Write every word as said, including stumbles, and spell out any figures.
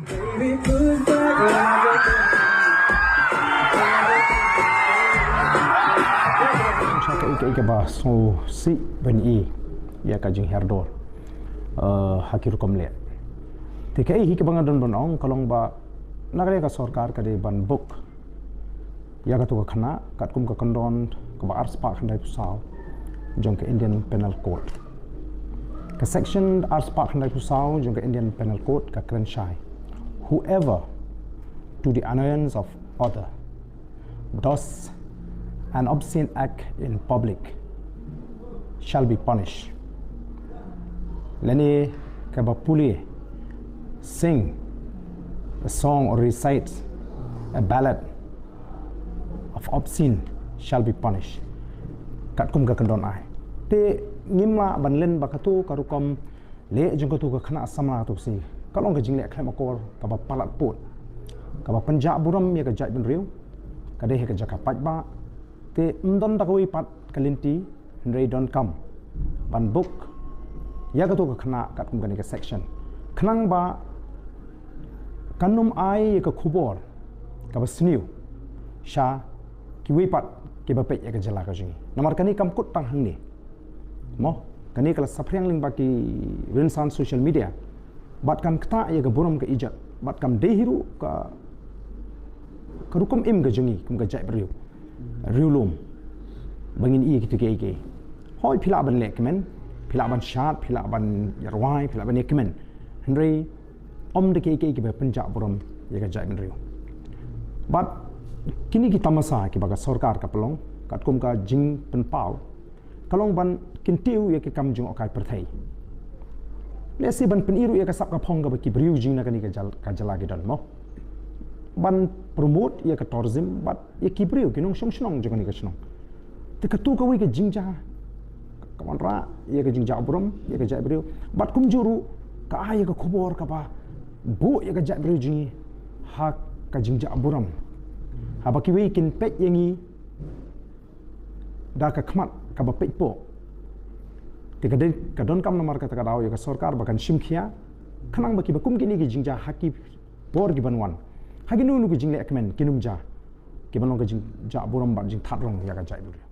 Sha kaei kaei kaba sngewsih ban ïohi ïa ka jinghiar dor, eh, ha ki rukom leh. Te kaei hi kaba nga don ban ong ka long ba na ka liang ka sorkar ka dei ban book ïa kato ka khynnah katkum ka kyndon kaba arspah khyndaiphew saw jong ka Indian Penal Code. Ka section arspah khyndaiphew saw jong ka Indian Penal Code ka kren shai: "Whoever, to the annoyance of other, does an obscene act in public shall be punished." Lane kaba pule, sing a song or recite a ballad of obscene shall be punished. Katkum ka kyndon ai. Te ngim lah ban len ba kato ka rukom leh jong kato ka khynnah samla kato ka sngi ka long ka jingleh khlem akor kaba palat pud, kaba pynjah burom ïa ka jaitbynriew. Ka dei ha ka jaka paidbah. Te ym don da kawei pat ka lynti hynrei donkam ban book ïa kato ka khynnah katkum kane ka section, khnang ba kan ym ai ïa ka khubor kaba sniew sha kiwei pat kiba peit ïa ka jylla ka jong ngi. Namar kane kam kut tang hangne, mo, kane ka la saphriang lyngba ki rynsan social media. Bad kan ktah ïa ka burom ka ijat, bad kam dei hi ruh ka, ka rukom im ka jong ngi kum ka jaitbynriew riewlum ba ngin ïohi ïa kito kiei kiei. Hooid, phi lah ban leh kmen, phi lah ban shad, phi lah ban ïarwai, phi lah ban ïa kmen, hynrei ym da kiei kiei kiba pynjah burom ïa ka jaitbynriew. Bad kine ki tamasa kiba ka sorkar ka pynlong katkum ka jingpynpaw ka long ban kyntiew ïa ki kam jngohkai pyrthei. Lehse ban pyni ruh ïa ka sap ka phong kaba ki briew jong ngi na kane ka jyl-, ka jylla ki don, mo, ban promote ïa ka tourism bad ïa ki briew ki nongshong shnong jong kane ka shnong. Te kato kawei ka jingjia ka wanrah ïa ka jingjah burom ïa ka jaitbynriew. Bad kumjuh ruh ka ai ïa ka khubor kaba buh ïa ka jaitbynriew jong ngi ha ka jingjah burom. Haba kiwei kin peit ïa ngi da ka khmat kaba peit poh. Te ka dei, ka donkam namar kata ka daw ïa ka sorkar ba kan shim khia khnang ba kiba kum kine ki jingjia ha ki por ki ban wan, ha kino kino ki jingleh kmen kin ym jia, kiban long ka jingjah burom bad jingthad rong ïa ka jaitbynriew.